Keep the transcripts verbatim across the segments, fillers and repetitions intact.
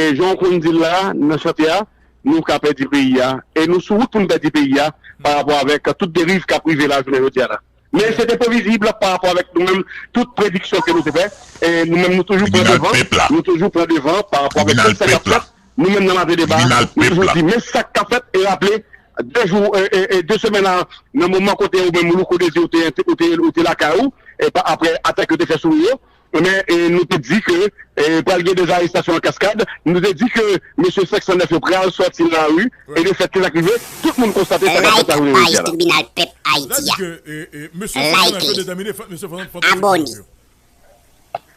E jan w konn di l la, nan chante a, nou ka pèdi peyi a. E nou sou wout pou n pèdi peyi a, pa rapò avèk tout deriv k ap rive la jounen jodi a la. Men se te previzib pa rapò avèk nou menm, tout prediksyon ke nou te fè. E nou menm, nou toujou pran devan, nou toujou pran devan pa rapò avèk tout sa k ap fèt. Nou menm nan Maten Deba, nou toujou di, men sa k ap fèt, e raple, de jou, e, e, e de semèn la, nan moman kote ou menm, Louko Dezi, ou te, ou te, ou te lakay ou, e pa, apre atak yo te fè sou ou yo, men, e, nou te di ke, e, pral gen de arestasyon an kaskad, nou te di ke mesye senk san nèf yo pral sòti nan lari, e de fèt, se sa k rive, tout moun konstate sa k ap fèt la jounen jodi a la. Tribinal Pèp Ayiti a. Sa di ke, e, e, mesye senk san nèf yo detèmine, mesye Fantom Abòne.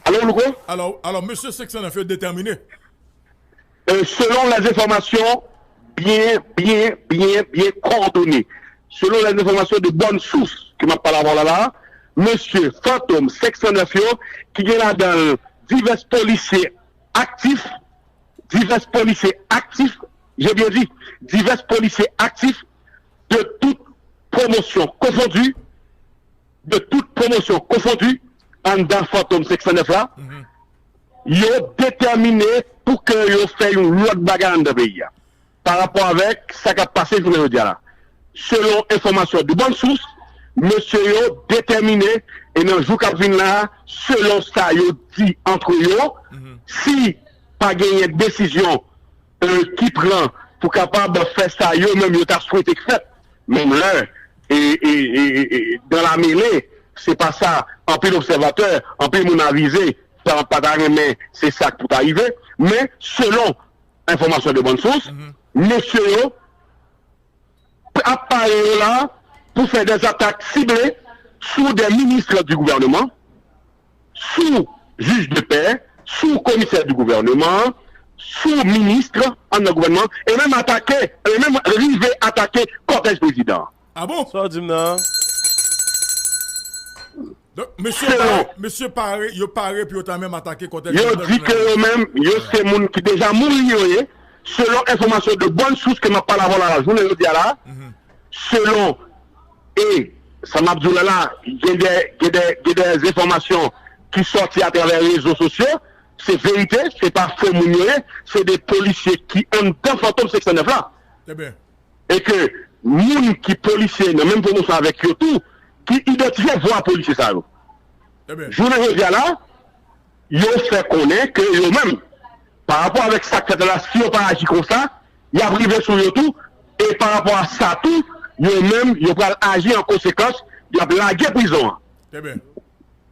Alò, Louko? Alò, alò, mesye senk san nèf yo detèmine. Euh, selon les informations bien, bien, bien, bien coordonnées, selon les informations de bonne source ke m ap pale avè w la la, mesye Fantom senk san nèf yo, ki gen ladan l divès polisye aktif, divès polisye aktif, j'ai bien dit, divès polisye aktif de tout pwomosyon konfondi, de tout pwomosyon konfondi, anndan Fantom senk san nèf la, yo detèmine pou ke yo fè yon lòt bagay anndan peyi a. Pa rapò avèk sa k ap pase jounen jodi a la. Selon enfòmasyon de bonne source, mesye yo detèmine, e nan jou k ap vin la, selon sa yo di antre yo, si pa genyen desizyon, euh, ki pran pou kapab fè sa yo menm yo ta swete k fèt, menm lè, e, e, e, e, e, dans la mêlée, se pa sa, anpil obsèvatè, anpil moun avize, pa, pa ta renmen se sa k pou ta rive, men selon enfòmasyon de bonne source, mesye yo ap pare yo la pou fè des attaques ciblées sou des ministres du gouvernement, sou jij de pè, sou komisè di gouvènman, sou minis anndan gouvènman, e menm atake, e menm rive atake kòtèj prezidan an. Ah bon? Sa w di m nan? Donk, mesye pare, mesye pare, yo pare pou yo ta menm atake kòtèj prezidan. Yo di ke yo menm, yo se moun ki deja mouri yo ye, selon enfòmasyon de bonne source ke m ap pale avè w la, la jounen jodi a la, selon, e sa m ap di w la la, gen de, gen de, gen de enfòmasyon ki sòti atravè rezo sosyo, se verite, se pa fo moun yo ye, se de polisye ki anndan Fantom senk san nèf la. E ke moun ki polisye nan menm pwomosyon avèk yo tou, ki idantifye vwa polisye sa yo. Jounen jodi a la, yo fè konnen ke yo menm, pa rapò avèk sa k fèt la, si yo pa aji konsa, y ap rive sou yo tou, e pa rapò a sa tou, yo menm, yo pral aji an konsekans, y ap lage prizon an.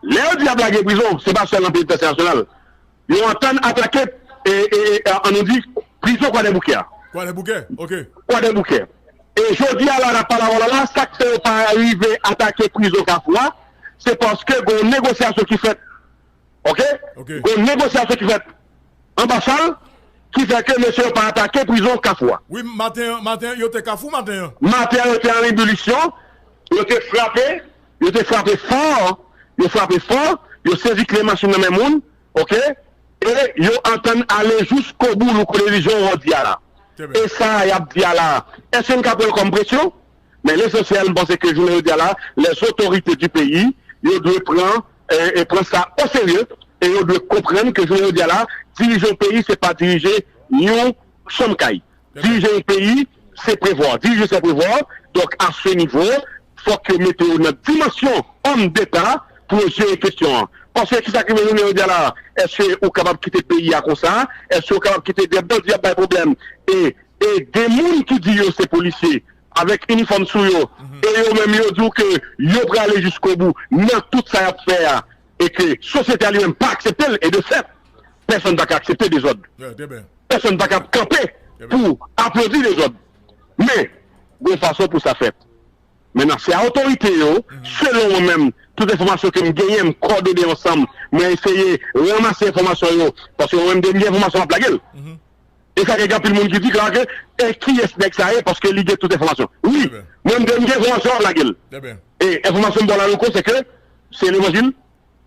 Lè yo di y ap lage prizon, se pa sèl nan peyi Tèsè Nasyonal. Yo antann atake, e, e, e, an nou di, prizon Kwadèboukè a. Kwadèboukè, ok. Kwadèboukè. E jodi a la, n ap pale avè w la, sa k fè yo pa rive atake prizon Kafou a, se paske gon negosyasyon ki fèt. Ok? Ok. Gon negosyasyon ki fèt anba chal, ki fè ke mesye yo pa atake prizon Kafou a. Wi, maten an, maten an, yo te Kafou maten an. Maten an, yo te an ebilisyon, yo te frape, yo te frape fò, yo frape fò, yo sezi kle machin nan men moun, ok? E yo antann ale jiskobou, Louko Dezi, jan w di a la. E sa y ap di a la, èske n ka pran l kòm presyon? Men lesansyèl, m panse ke jounen jodi a la, les autorités du pays, yo dwe pran, e, e pran sa o serye, e yo dwe konprann ke jounen jodi a la, dirije yon peyi, se pa dirije yon chanm kay. Dirije yon peyi, se prevwa. Dirije, se prevwa. Donk, à ce niveau, fòk yo mete yo nan dimansyon òm deta pou yo jere kesyon an. Paske kisa ki rive jounen jodi a la, èske ou kapab kite peyi a konsa? Èske ou kapab kite de bandi ap bay pwoblèm? E, e de moun ki di yo se polisye, avèk inifòm sou yo, e yo menm yo di w ke yo prale jiskobou nan tout sa y ap fè a, e ke sosyete a li menm pa aksepte l, e de fèt, pèsonn pa ka aksepte dezòd. Pèsonn pa ka kanpe pou aplodi dezòd. Men, gon fason pou sa fèt. Mentnan, se a otorite yo, selon mwen menm, tout enfòmasyon ke m genyen, m kòdone ansanm, mwen eseye ranmase enfòmasyon yo, paske mwen menm, depi m gen enfòmasyon, m ap lage l. E sa gen anpil moun ki di, Clark, e kiyès nèg sa ye, paske li gen tout enfòmasyon. Wi, mwen menm, depi m gen enfòmasyon, m ap lage l. E enfòmasyon m ba w la, Louko, se ke se levanjil,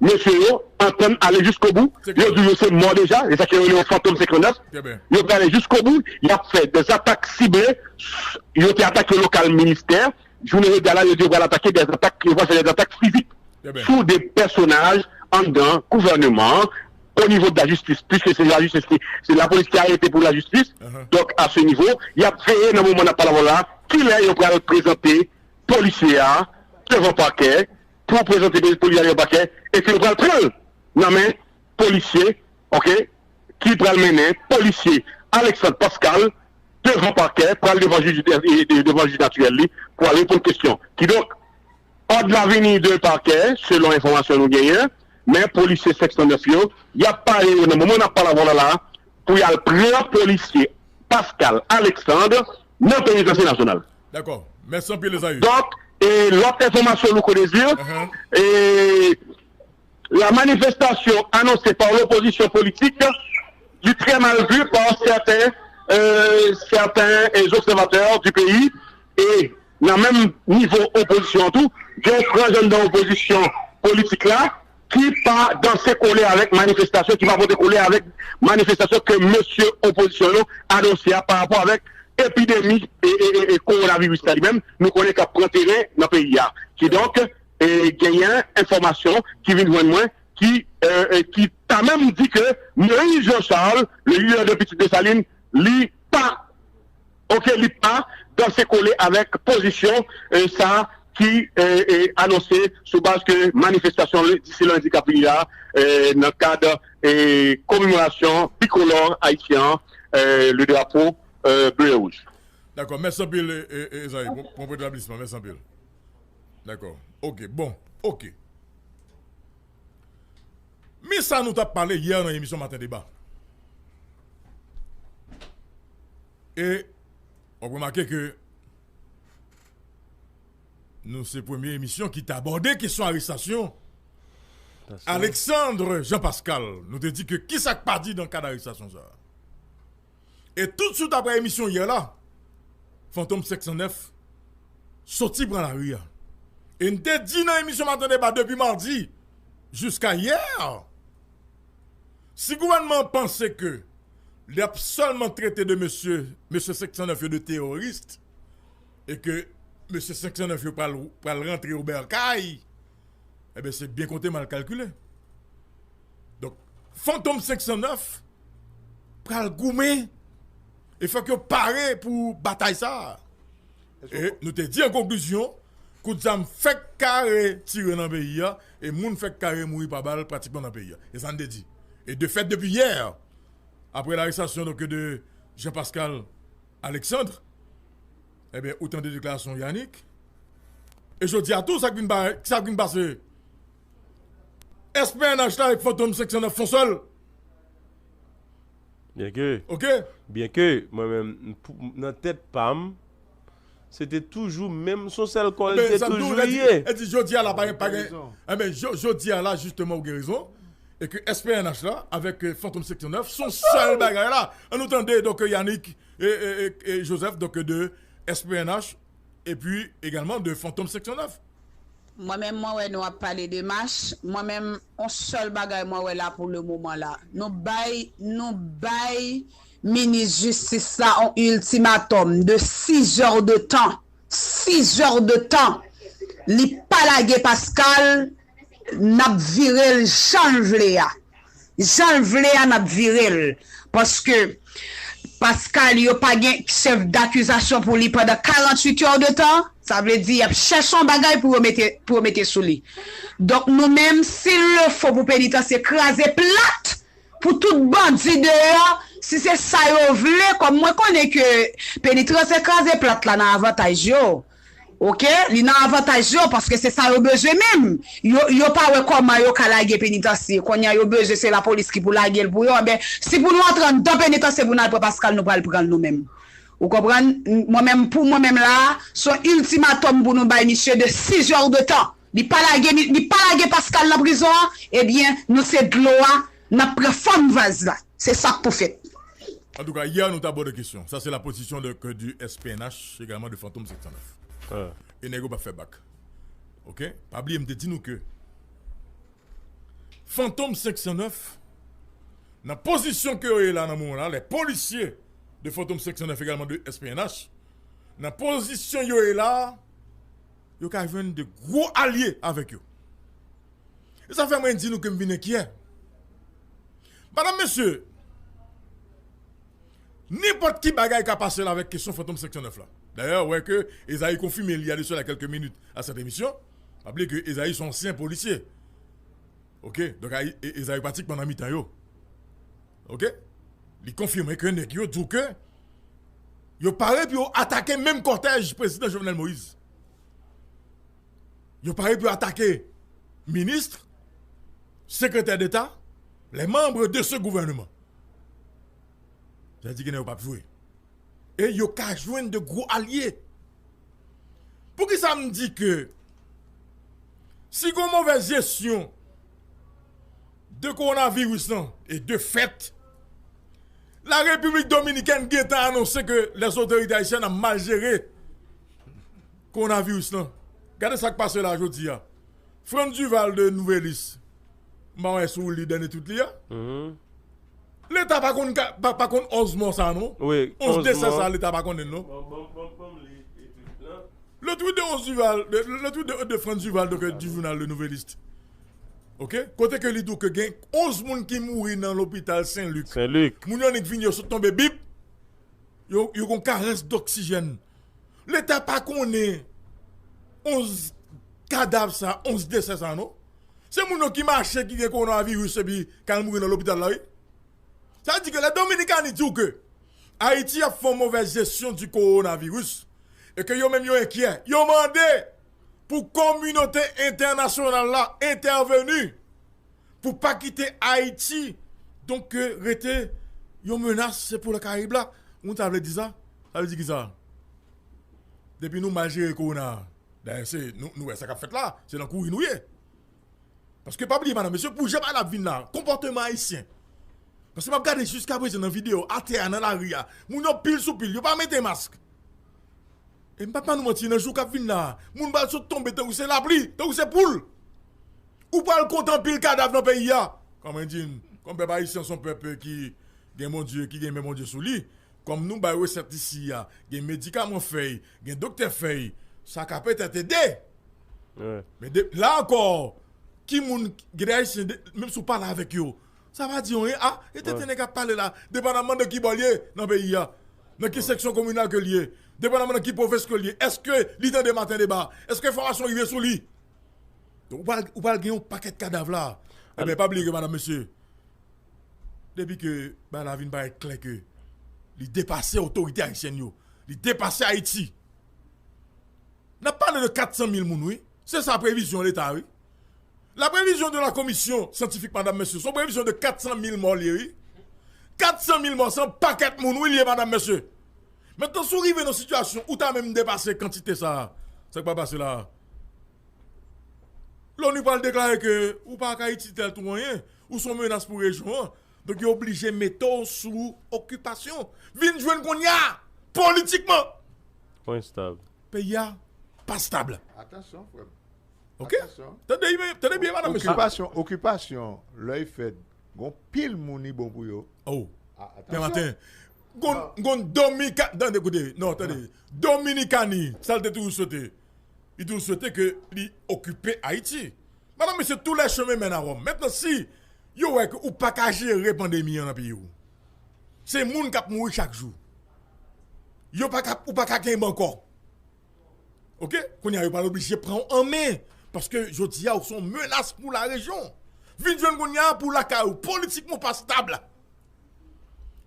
mesye yo antann ale jiskobou. Yo di yo se mò deja, e sa ke yo rele yo Fantom senk san nèf. Yo prale jiskobou, y ap fè des attaques ciblées, yo te atake lokal ministè. Jounen jodi a la, yo di yo pral atake des attaques, yo pral fè des attaques physiques sou de pèsonaj anndan gouvènman an, o nivo de lajistis, piske se lajistis ki, se lapolis ki arete pou lajistis. Donk, a se nivo, y ap veye nan moman n ap pale avè w la, kilè yo pral prezante polisye a devan pakè, pou prezante polisye a devan pakè, e ke yo pral pran l nan men polisye, oke, ki pral mennen polisye Alexandre Pascal devan pakè, pral devan jij, devan jij natirèl li, pou al reponn kesyon. Kidonk, òd la vini de pakè, selon enfòmasyon nou genyen, men polisye seksyon nèf yo, y ap pare yo nan moman n ap pale avè w la, pou y al pran polisye Pascal Alexandre nan penitansye nasyonal. Dakò. Mèsi anpil, Ezayi. Donk, e lòt enfòmasyon, Louko Désir, e la manifestation annoncée par l'opposition politique, li très mal vue par certains, euh, certains observateurs du pays, e nan menm nivo opozisyon an tou, gen yon frans anndan opozisyon politik la ki pa danse kole avèk manifestasyon, ki pa pote kole avèk manifestasyon ke mesye opozisyon yo anonse a pa rapò avèk epidemi e, e, e, e kowonaviris la li menm, nou konnen k ap pran teren nan peyi a. Kidonk, e, genyen enfòmasyon ki vin jwenn mwen ki, e, e, ki ta menm di ke Moïse Jean Charles, le leader de Petite Dessalines, li pa, oke, li pa danse kole avèk pozisyon, e, sa ki, e, e, anonse sou baz ke manifestasyon disi lendi k ap vini la, e, nan kad, e, komemorasyon bikolò ayisyen an, e, le drapo, e, ble e wouj. Dakò, mèsi anpil, e, e, Ezayi, bon, bon retablisman, mèsi anpil. Dakò, oke, bon, oke. Men sa nou t ap pale yè nan emisyon Maten Deba. E w ap remake ke nou se premye emisyon ki te abòde kesyon arestasyon Alexandre Jean Pascal. Nou te di ke kisa k pa di nan kad arestasyon sa a. E toutswit apre emisyon yè la, Fantom senk san nèf soti pran lari a. E n te di nan emisyon Maten Deba depi madi jiska yè, si gouvènman an panse ke li ap sèlman trete de mesye, mesye senk san nèf yo de teworis, e ke mesye senk san nèf yo pral, pral rantre yo bèkay, ebyen, se byen konte mal kalkile. Donk, Fantom senk san nèf pral goumen e fòk yo pare pou batay sa a. E nou te di an konklizyon, kout zam fèk kare tire nan peyi a, e moun fèk kare mouri pa bal pratikman nan peyi a. E sa n te di. E de fèt, depi yè, apre larestasyon, donk, de Jean Pascal Alexandre, ebyen, ou tande deklarasyon Yannick. E jodi a tou, sa k vin ba-, sa k vin pase? S P N H la avèk Fantom senk san nèf fon sèl. Byenke, oke, byenke, mwen menm, pou, nan tèt pa m, se te toujou menm, se yon sèl kò l te toujou ye. E di jodi a la, pa gen, pa gen, enben, jo-, jodi a la, jisteman, ou gen rezon. E ke S P N H la, avèk, e, Fantom senk san nèf, se yon sèl bagay la. An nou tande, donk, Yannick e, e, e, e Joseph, donk, de S P N H, epi egalman de Fantom senk san nèf. Mwen menm, mwen wè nou ap pale de mach. Mwen menm, yon sèl bagay mwen wè la pou le moman la. Nou bay, nou bay minis jistis la yon iltimatòm de sis heures de temps. Sis heures de temps. Li pa lage Pascal, n ap vire l jan l vle a. Jan l vle a, n ap vire l. Paske Pascal, yo pa gen chèf dakizasyon pou li pandan karanntuit heures de temps. Sa vle di, y ap chèche yon bagay pou yo mete, pou yo mete sou li. Donk, nou menm, s'il le faut pou penitansye kraze plat, pou tout bandi deyò, si se sa yo vle, kòm mwen konnen ke penitansye kraze plat la nan avantaj yo. Oke, li nan avantaj yo, paske se sa yo bezwen menm. Yo, yo pa wè kòman yo ka lage penitansye. Kounye a, yo bezwen se lapolis ki pou lage l pou yo. Enben, si pou nou antre anndan penitansye pou n al pran Pascal, nou pral pran l nou menm. Ou konprann? Mwen menm, pou mwen menm la, se yon iltimatòm pou nou bay misye de sis heures de temps. Li pa lage, li pa lage Pascal nan prizon an, ebyen, nou se dlo a, n ap pran fòm vaz la. Se sa k pou fèt. Antouka, yè nou t abòde kesyon. Sa se la pozisyon de, ke du S P N H, egalman de Fantom senk san nèf. E nèg yo p ap fè bak. Oke? Pa bliye, m te di nou ke Fantom senk san nèf, nan pozisyon ke yo ye la nan moman la, les policiers de Fantom senk san nèf, egalman de S P N H, nan pozisyon yo ye la, yo ka jwenn de gwo alye avèk yo. E sa fè mwen di nou ke m vin enkyè. Madanm, mesye, nenpòt ki bagay ka pase la avèk kesyon Fantom senk san nèf la. Dayè, ou wè ke Ezayi konfime li y a de cela quelques minutes à cette émission. Pa bliye ke Ezayi se yon ansyen polisye. Oke? Donk, Ezayi pratikman nan mitan yo. Oke? Li konfime ke nèg yo di w ke yo pare pou yo atake menm kòtèj prezidan Jovenel Moïse. Yo pare pou yo atake ministre, secrétaire d'État, les membres de ce gouvernement. Sa di ke nèg yo p ap jwe. E yo ka jwenn de gwo alye. Poukisa m di ke si gon movèz jesyon de kowonaviris lan, e de fèt, la Repiblik Dominikèn gentan anonse ke lèzotorite ayisyèn ap mal jere kowonaviris lan. Gade sa k pase la jodi a. Frantz Duval de Nouvelliste. M pa wè si w li dènye tweet li a. Leta pa konn ka- pa, pa konn onz mò sa non. Wi, onz desè sa leta pa konnen non. Le tweet de onz Duval, le, le tweet de, de Frantz Duval, donc, euh, du journal Le Nouvelliste. Ok? Kote ke li di w ke gen onz moun ki mouri nan lopital Sen Lik. Sen Lik. Moun yo nik vini yo sot tonbe bip. Yo, yo gon karans doksijèn. Leta pa konnen onz kadav sa, onz desè sa non. Se moun yo ki mache ki gen kowonaviris epi k al mouri nan lopital la wi. Sa vle di ke lè Dominikani di w ke Ayiti ap fè yon movèz jesyon di kowonaviris e ke yo menm yo enkyè, yo mande pou kominote entènasyonal la entèveni pou pa kite Ayiti donk ke rete yon menas se pou Lakarayib la. Ou ta vle di sa? Sa vle di ki sa? Depi nou mal jere kowona a, dayè se nou, nou wè sa k ap fèt la, se nan kouri nou ye. Paske pa bliye madanm mesye, pou jan bagay la ap vin la, konpòteman ayisyen. Paske m ap gade jiskaprezan nan videyo, atè a, nan lari a, moun yo pil sou pil, yo pa mete mask. E m p ap ba nou manti, nan jou k ap vin la, moun pral sot tonbe tankou se lapli, tankou se poul. Ou pral konte anpil kadav nan peyi a. Kòm mwen di n, kòm pèp ayisyen se yon pèp ki gen Bondye, ki gen men Bondye sou li, kòm nou bay resèt isi a, gen medikaman fèy, gen doktè fèy, sa ka petèt ede. Men de, la ankò, ki moun, gen de ayisyen, menm si w pale avèk yo, sa pa di anyen. A, e tenten nèg ap pale la, depandaman de ki bò l ye nan peyi a, nan ki seksyon kominal ke l ye, depandaman nan ki pwovens ke l ye, èske li tande Maten Deba, èske enfòmasyon rive sou li? Donk, ou pral, ou pral gen yon pakèt kadav la. Ebyen, pa bliye ke, madanm, mesye, depi ke bagay la vin parèt klè ke li depase otorite ayisyèn yo, li depase Ayiti. N ap pale de kat san mil moun, wi. Se sa previzyon Leta, wi. La prévision de la commission scientifique, madanm, mesye, se yon previzyon de kat san mil mò l ye, wi. Kat san mil mò, se yon pakèt moun, wi, l ye, madanm, mesye. Mentnan, si w rive nan sitiyasyon ou ta menm depase kantite sa a, sa k pral pase la a? Loni pral deklare ke ou pa ka itil tèl tou anyen, ou se yon menas pou rejyon an. Donk, yo oblije mete w sou okipasyon. Vin jwenn kounye a, politikman. Pwen stab. Peyi a pa stab. Atansyon, frè m. Ok? Atansyon. Tande byen, tande byen, madanm, mesye. Okipasyon, okipasyon, lè y fèt, gon pil moun li bon pou yo. Oh. Dematen, gon, gon Dominika-, tande, koute, non, tande. Dominikani, sa l te toujou swete. Li toujou swete ke li okipe Ayiti. Madanm, mesye, tous les chemins mènent à Rome. Mentnan, si yo wè ke ou pa ka jere pandemi an nan peyi w, se moun k ap mouri chak jou. Yo pa ka, ou pa ka kenbe ankò. Ok? Kounye a, yo pral oblije pran w an men. Paske jodi a, ou se yon menas pou larejyon. Vin jwenn kounye a pou lakay ou. Politikman, ou pa stab.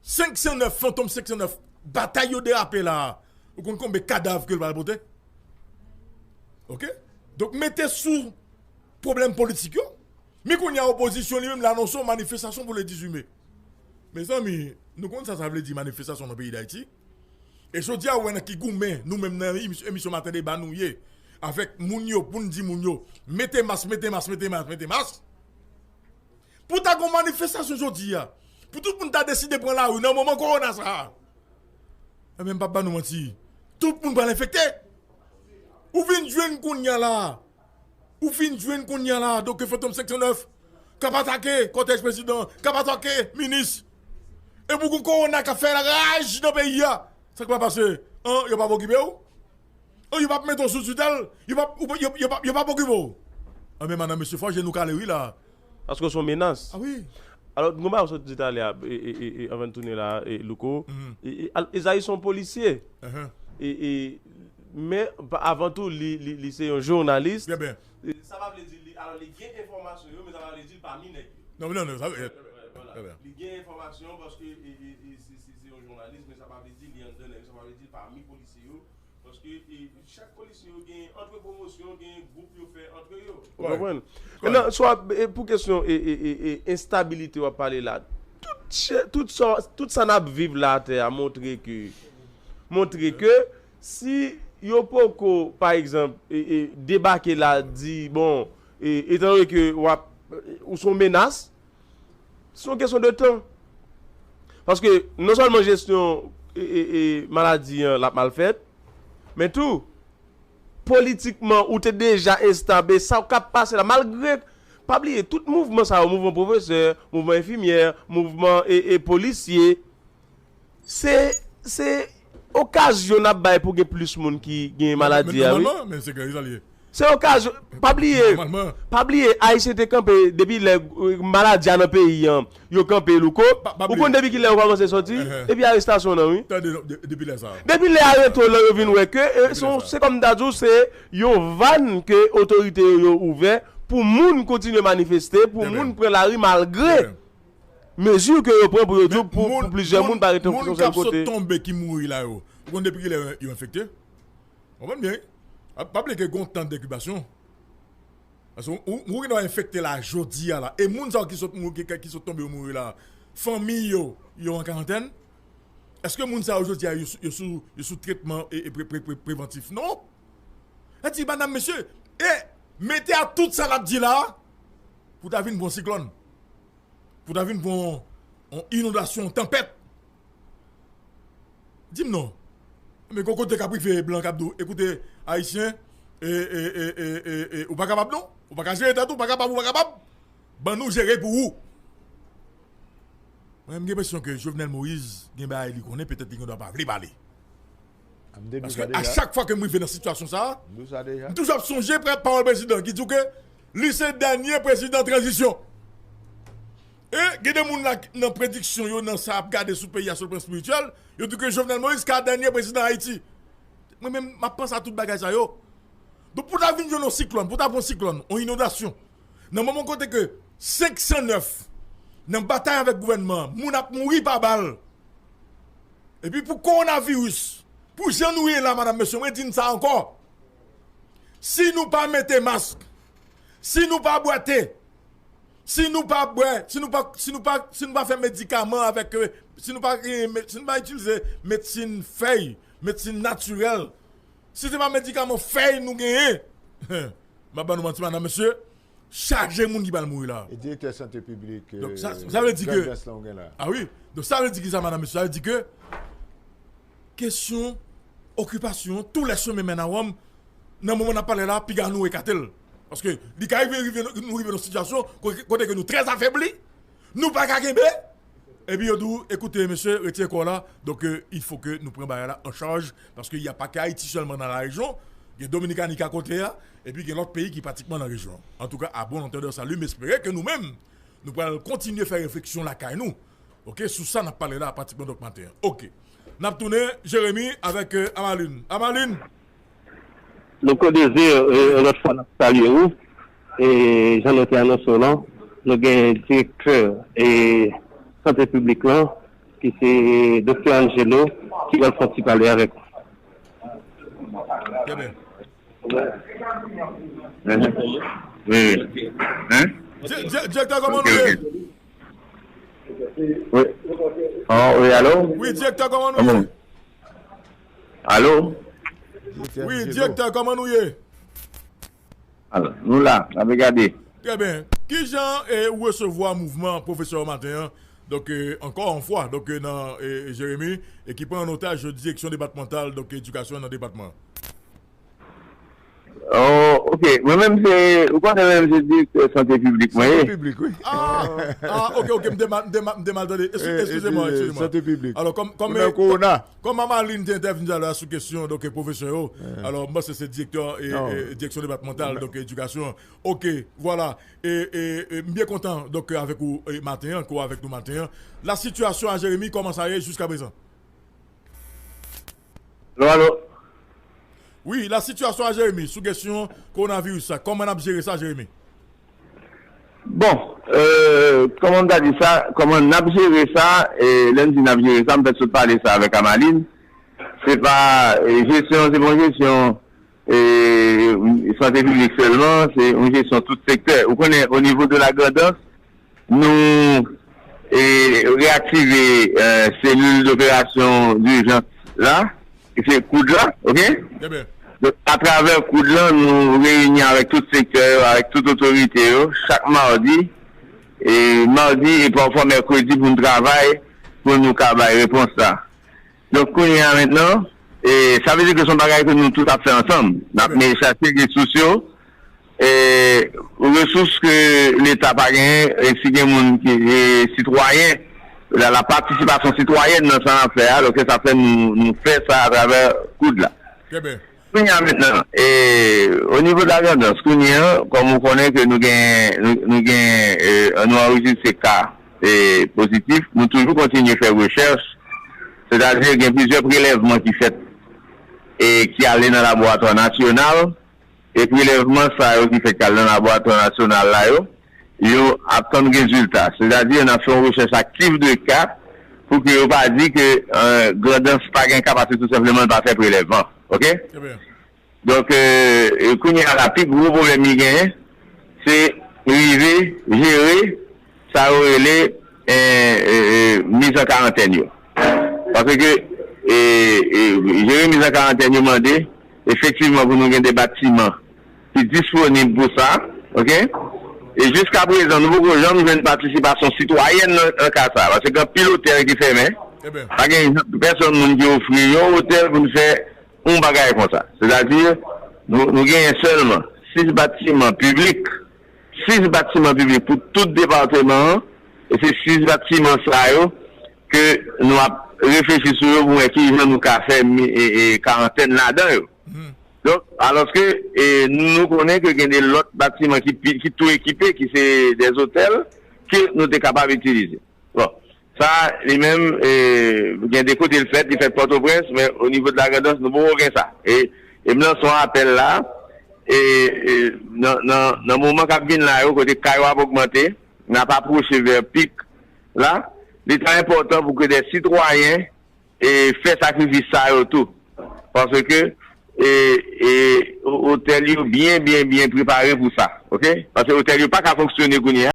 Senk san nèf, Fantom senk san nèf, batay yo derape la a. Ou konn konbyen kadav ke l pral pote? Ok? Donk, mete sou pwoblèm politik yo. Men kounye a, opozisyon li menm, l anonse yon manifestasyon pou le dizuit me. Mezanmi, nou konn sa sa vle di manifestasyon nan peyi Dayiti? E jodi a, ou wè nan ki goumen, nou menm nan emis-, emisyon Maten Deba nou ye, avèk moun yo, pou n di moun yo, mete mas, mete mas, mete mas, mete mas. Pou ta gon manifestasyon jodi a, pou tout moun ta deside pran lari nan moman kowona sa a. Ebyen, m p ap ba nou manti. Tout moun pral enfekte. Ou vin jwenn kounye a la. Ou fin jwenn kounye a la, donk Fantom senk san nèf k ap atake kòtèj prezidan, k ap atake minis. Epi gon kowona k ap fè raj nan peyi a. Sa k pral pase? An, yo p ap okipe w? An, yo p ap mete w sou titèl? Yo p ap, yo, yo, yo p ap, yo p ap okipe w? Anben, madanm, mesye, fò je nou kale, wi, la. Paske w se yon menas. A wi. Alò, nou ba w sot di talè a, e, e, e, e, anvan n tounen la, e, Louko. Mhm. E, e, al- Ezayi se yon polisye. Ahan. E, e, men, pa- avan tou, li, li, li se yon jounalis. Trè byen. E, sa pa vle di li, alò, li gen enfòmasyon yo, men sa pa vle di li pami nèg yo. Non, non, non, sa, e, Vwala. Li gen enfòmasyon paske e, e, e, se, se, se yon jounalis, men sa pa vle di li anndan nèg yo, sa pa vle di li pami polisye yo. Paske e, chak polisye yo gen antre pwomosyon, gen gwoup yo fè antre yo. Ou konprann? Kòrèk. Mentnan, swa, e, pou kesyon e, e, e, e, enstabilite w ap pale la, tout, chè- tout, sa, tout sa n ap viv la atè a montre ke, montre ke si yo poko, pa egzanp, e, e, debake la, di, bon, e, etandone ke w ap, ou se yon menas, se yon kesyon de tan. Paske non sèlman jesyon e, e, e, maladi an l ap mal fèt, men tou, politikman, ou te deja enstab, e sa k ap pase la, malgre, pa bliye, tout mouvman sa yo, mouvman pwofesè, mouvman enfimyè, mouvman e, e, polisye, se, se okazyon n ap bay pou gen plis moun ki gen maladi a, wi. Men nòmalman, men se grè sa l ye. Se okazyon, pa bliye, Nòmalman. Pa bliye, Ayisyen te kanpe depi lè, e, maladi a nan peyi an, yo kanpe Louko. Pa- pa Ou konn bliye. Depi ki lè yo kòmanse sòti? Ehe. Depi arestasyon nan, wi. Tande, de- depi lè sa. Depi lè areto lan yo vin wè ke, e, Depi se lè yon- sa. Se kòm m ta di w, se yon vàn ke otorite yo, yo ouvè pou moun kontinye manifeste, pou Trè byen. Moun pran lari malgre Trè byen. Mezi ke yo pran pou yo di Men pou, moun- pou plizyè moun- moun pa rete yon Moun k sèl ap sot kote. Tonbe ki mouri la yo. Ou konn depi ki lè yo, yo enfekte? Konprann byen, wi. Pa- pa bliye ke gen yon tan denkibasyon. Paske ou, ou, ou gen dwa enfekte la jodi a la. E moun sa yo ki sot mouri, ki, ki sot tonbe yo mouri la, fanmi yo, yo an karantèn. Èske moun sa yo jodi a yo sou, yo sou, yo sou tretman e, e pre, pre, pre, prevantif? Non. Sa di, madanm, mesye, e mete a tout sa n ap di la, pou ta vin pran siklòn. Pou ta vin pran yon, yon inondasyon, yon tanpèt. Di m non. Men gon kote k ap rive blan k ap di w, ekoute, Ayisyen, e, e, e, e, e, e, ou pa kapab non. Ou pa ka jere tèt ou, ou pa kapab, ou pa kapab. Ban nou jere pou ou. Mwen, m gen enpresyon ke Jovenel Moïse gen bagay li konnen, petèt li gen dwa pa vle pale. A, m te di w Paske sa a deja. Chak fwa ke m rive nan sitiyasyon sa a, M di w sa deja. M toujou ap sonje pre- pawòl prezidan ki di w ke li se dènye prezidan tranzisyon. E gen de moun la ki- nan prediksyon yo, nan sa ap gade sou peyi a sou le plan espirityèl, yo di ke Jovenel Moïse ka dènye prezidan Ayiti. Mwen menm, m ap panse a tout bagay sa yo. Donk, pou ta vin jwenn yon siklòn, pou ta pran yon siklòn, yon inondasyon, nan moman kote ke senk san nèf nan batay avèk gouvènman an, moun ap mouri pa bal. Epi pou kowonaviris, pou jan nou ye la, madanm, mesye, mwen di n sa ankò. Si nou pa mete mask, si nou pa bwè te, si nou pa bwè, si nou pa, si nou pa, si nou pa fè medikaman avèk, e, si nou pa, e, me- si nou pa itilize medsin fèy, medsin natirèl, si se pa medikaman fèy nou genyen, m ap ban nou manti, madanm, mesye, chaje moun ki pral mouri la. E direktè sante piblik, Donk, sa, e, sa vle di ke Grandans lan ou gen la. A wi. Donk, sa vle di ki sa, madanm, mesye? Sa vle di ke kesyon okipasyon, tous les chemins mènent à Rome, nan moman n ap pale la, piga nou ekate l. Paske li ka rive, rive, nou rive nan sitiyasyon kote, kote ke nou trè afebli, nou pa ka kenbe, epi yo di w, ekoute, mesye, retire kò w la. Donk, e, il faut que nou pran bagay la an chaj, paske y a pa ke Ayiti sèlman nan la rejyon, gen Dominikani ki akote a, epi gen lòt peyi ki pratikman nan rejyon an. Antouka, à bon entendeur, salut, m espere ke nou menm, nou pral kontinye fè refleksyon lakay nou. Oke, sou sa n ap pale la pratikman donk maten an. Oke. N ap tounen, Jeremi, avèk, e, Amalin. Amalin! Louko Désir, e, yon lòt fwa n ap salye ou. E, jan nou te anonse w lan, nou gen direktè, e, sante piblik lan, ki se Doktè Angelo, ki pral fè yon ti pale avèk ou. Trè byen. Wi, wi. Hein? Di- di- Direktè, kòman nou ye? Wi. Oh, wi, alo? Wi, direktè, kòman nou ye? Alo? Wi, direktè, kòman nou ye? Alo, nou la, n ap gade. Trè byen. Kijan, e, ou resevwa mouvman pwofesè yo maten an? Donk, e, ankò yon fwa, donk, e, nan, e, Jeremi, e ki pran an otaj direksyon depatmantal, donk, edikasyon nan depatman. Oh, ok. Mwen menm se, ou konnen mwen menm se direktè sante piblik mwen ye. Sante piblik, wi. Ah, ah, ok, ok, m te mal, m te mal, m te mal tande. Eskize mwen, eskize mwen. Sante piblik. Alò, kòm, kòm, kòm Mamalin te entèvni talè sou kesyon, donk, pwofesè yo, alò, m panse se direktè e, e, direksyon depatmantal, donk, edikasyon. Ok, vwala. E, e, e, m byen kontan, donk, avèk ou e, maten an, ke w avèk nou maten an. La sitiyasyon a Jeremi, kòman sa ye jiska prezan? Alo, alo. Wi, la sitiyasyon a Jeremi sou kesyon kowonaviris la. Kòman n ap jere sa, Jeremi? Bon, euh, kòman m ta di sa, kòman n ap jere sa, e lè m di n ap jere sa, m fèk sot pale sa avèk Amaline. Se pa, e, jesyon, se pa yon jesyon e, sante piblik sèlman, se yon jesyon tout sektè. Ou konnen, o nivo de la Grandans, nou e, reyaktive e, selil doperasyon dijans la, ki se koud la, ok? Donk, atravè koud la, nou reyini avèk tout sektè yo, avèk tout otorite yo, chak madi, e madi e pafwa mèkredi pou n travay, pou nou ka bay repons la. Donk, kounye a mentnan, e, sa vle di ke se yon bagay ke nou tout ap fè ansanm. N ap men chache resous yo, e, resous ke Leta pa genyen, e si gen moun ki, e, sitwayen, la, la patisipasyon sitwayèn nan sa n ap fè a, donk se sa fè nou, nou fè sa atravè koud la. Kounye a mentnan, e, o nivo de la Grandans, kounye a, kòm ou konnen ke nou gen, nou, nou gen, e, nou anrejistre ka e, pozitif, nou toujou kontinye fè rechèch, sètadi gen plizyè prelèvman ki fèt e ki ale nan laboratwa nasyonal, e prelèvman sa yo ki fèt k al nan laboratwa nasyonal la yo, yo ap tann rezilta. Sètadi n ap fè yon rechèch aktif de ka pou ke yo pa di ke e, Grandans pa gen ka paske tou senpleman l pa fè prelèvman. Ok? Donk, e, e, kounye a la, pi gwo pwoblèm li genyen, se rive jere sa yo rele e, e, e, miz an karantèn yo. Paske e, e, jere miz an karantèn yo mande efektivman pou nou gen de batiman ki disponib pou sa, ok? E jiska prezan, nou poko janm jwenn patisipasyon sitwayèn nan, nan ka sa, paske gen anpil otèl ki fèmen, pa gen pèsonn moun ki ofri yon otèl pou n fè yon bagay konsa. Sètadi, nou, nou genyen sèlman sis batiman piblik, sis batiman piblik pou tout depatman an, e se sis batiman sa yo ke nou ap reflechi sou yo pou wè kijan nou ka fè mi- e, e, karantèn ladan yo. Donk, alòske e, nou konnen ke gen de lòt batiman ki, pi- ki tou ekipe, ki se de zotèl, ke nou te kapab itilize. Bon, sa, li menm, e, gen de kote l fèt, li fèt Pòtoprens, men o nivo de la Grandans, nou poko gen sa. E, e m lanse yon apèl la, e, e, nan, nan, nan moman k ap vin la yo, kote ka yo ap ogmante, n ap apwoche vè pik la, li trè enpòtan pou ke de sitwayen e, fè sakrifis sa yo tou. Paske e, e, o- otèl yo byen, byen, byen prepare pou sa. Ok? Paske otèl yo pa ka fonksyone kounye a.